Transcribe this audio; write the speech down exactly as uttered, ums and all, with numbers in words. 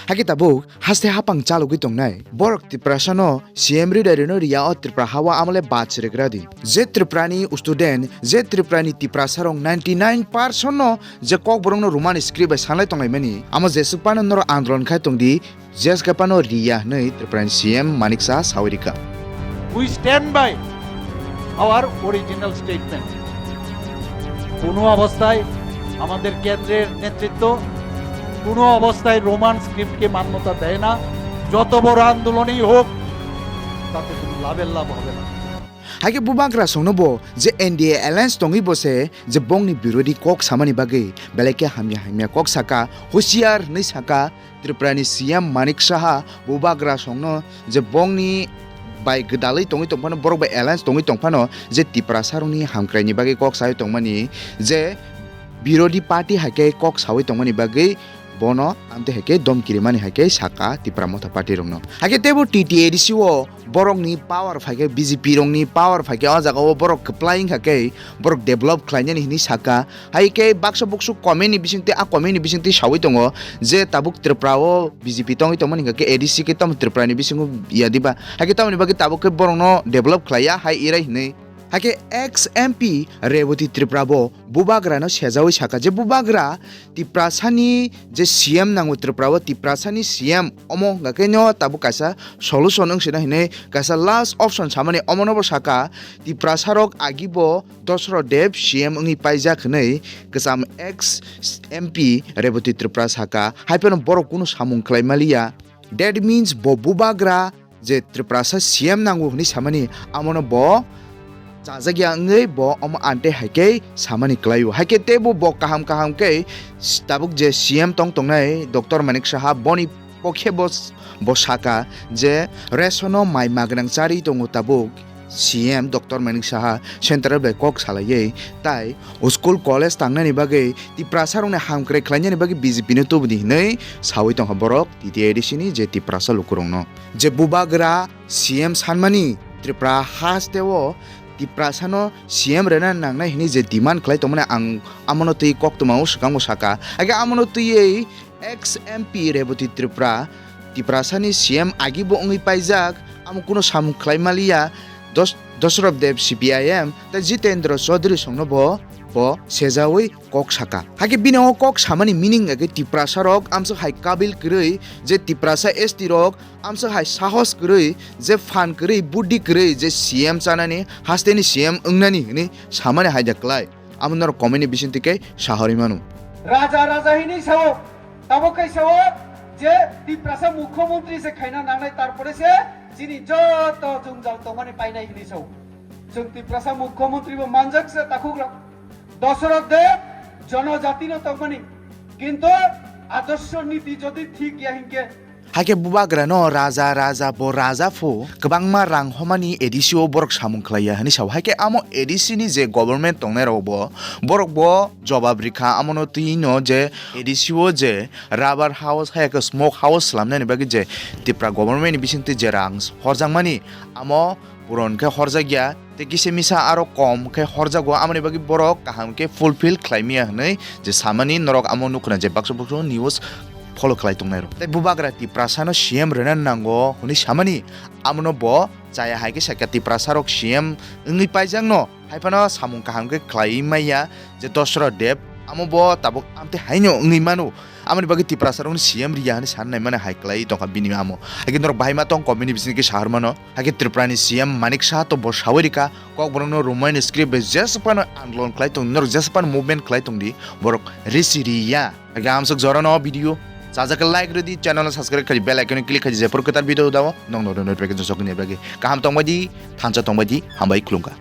Hakhe tabuk haste hapang chalogwi tongnai. Borok Tiprasano C M ridai rino riya o Tripura hawa amole bachregra di. Je Tripurani student, je Tripurani Tiprasarok ninety nine percent no je kokborokno Roman script bai sanlai tonglaimani. Amo jeswk phano norok andolon khai tongdi, jeswk phano riya hwnwi Tripurani C M Manik Saha sawi rikha. We stand by our original statement. কোনো অবস্থায় আমাদের কেন্দ্রের নেতৃত্ব কোনো অবস্থায় রোমান স্ক্রিপ্টকে মান্যতা দেয় না। যত বড় আন্দোলনই হোক, তাতে কোনো লাভের লাভ হবে না। Haikhe bubagra songno bo je N D A alliance tongwi bo se je bongni birodhi kok samani bagwi belai khe hamya hamya kok saka, husiar hwnwi saka. Tripurani C M Manik Saha bubagra songno je bongni bai gwdalwi tongwi tongphano, borok bai alliance tongwi tongphano, je Tiprasarokni hamkraini bagwi kok sawi tongmani, je birodhi party hai khe kok sawi tongmani bagwi bono amtwi hai khe domki rimani hai khe saka Tipra Motha party rokno. Hai khe teibo T T A D C o borokni power phai khe, B J P rokni power phai khe, o jaga o borok kwplai wngkha khe borok develop khlainani hwnwi saka. Hai khe baksa buksu comment ni bisingtwi, a comment ni bisingtwi sawi tongo je tabuk Tripura o B J P tongwi tongmani hwnkha khe A D C khe tamo Tripura ni bisingo ya diba? Hai khe tamoni bagwi tabuk khe borokno develop khlaiya hai irai hwnwi. Hai khe ex M P Reboti Tripura bo bubagrano sejawi saka je bubagra Tiprasani je C M nango Tripura o, Tiprasani C M omo hwnkha khe no tabuk kaisa solution wng sina hwnwi kaisa last option samani omono bo saka. Tiprasarok agi bo Dosrot Deb C M wngwi paijak hwnwi kwcham ex M P Reboti Tripura saka, hai phano borok kunu samung khlai maliya. That means bo bubagra je Tiprasa C M nango hwnwi samani, amono bo chajakya wngwi bo omo ante hai khe samani kwlaio. Hai khe teibo bo kaham kaham khe tabuk je C M tong tongnai Doctor Manik Saha, boni pokhe bo, bo saka je ration o mai magnang charwi tongo tabuk C M Doctor Manik Saha central bai kok salaiwi, tai school college tangnani bagwi Tiprasa rokni hamkrai khlainani bagwi B J P no tubudi hwnwi sawi tongkha borok T T A D C ni je Tiprasa lukurokno. Je bubagra C M sanmani Tripura hasteo Tiprasano C M rwna nangnai hwnwi je demand khlai tongmani ang amono twi koktwmao swkango saka. Age amono twiwi ex M P Reboti Tripura, Tiprasani C M agi bo wngwi paijak, amo kuno samung khlai maliya, Dos-, Dosrot Deb C P I M, tei Jitendra Chaudhary songno bo, bo sejawi kok saka. Hakhe bini o kok samani meaning age Tiprasa rok amswk hai kabil kwrwi je Tiprasa S T rok amswk hai sahos kwrwi je phan kwrwi, buddhi kwrwi je C M chanani, hasteni C M wngnani hwnwi samani hai da klai. Amo norok comment ni bisingtwi khe sahorwi mano. Raja raja hinwi sao, tabo khe sao je Tiprasa mukhyamantri se khaina nangnai, tarpore se chini joto jwngjal tongmani painai hinwi sao. Chwng Tiprasa mukhyamantri bo manjak se takhukrok. Dosrot Deb jonojatino tongmani, kintu adorsho niti jodi thik ya hinkhe, Hakhe bubagrano raja, raja, bo raja phu kwbangma rang homani A D C o borok samung khlaiya hwnwi sao. Hakhe amo A D C ni je government tongnai rok bo, borok bo jobab rikha, amono twi no je A D C o je rubber house, hai khe smoke house slamnani bagwi je Tripura government ni bisingtwi je rang horjakmani, amo puron khe horjakya, tei kisa misa aro kom khe horjago, amoni bagwi borok kaham khe fulfill khlaimaya hwnwi je samani norok amo nukhuna je baksa baksa news follow khlai tongnai rok. Tei bubagra Tiprasano C M rwna nango hwnwi samani, amono bo chaya hai khe sakya Tiprasarok C M wngwi paijakno, hai phano samung kaham khe khlaiwi maya je Dosrot Deb, amo bo tabuk amtwi haino wngwi mano. Amoni bagwi Tiprasarokno C M riya hwnwi sanai mani hai khlai tongkha bini amo. Hakhe norok bahai ma tong comment ni bisingtwi khe sahor mano. Hakhe Tripurani C M Manik Saha to bo sawi rikha, kokborokno Roman script bai jesa phano andolon khlai tong, norok jesa phano movement khlai tong di, borok risi riya. Hakhe amsok jorano video chajak khe like rwdi, channel subscribe khai, bell icon click khai, jephuru kwtal video dao, nokno notification sokni bagwi. Kaham tongbai di, thansa tongbai di, hambai khulumkha.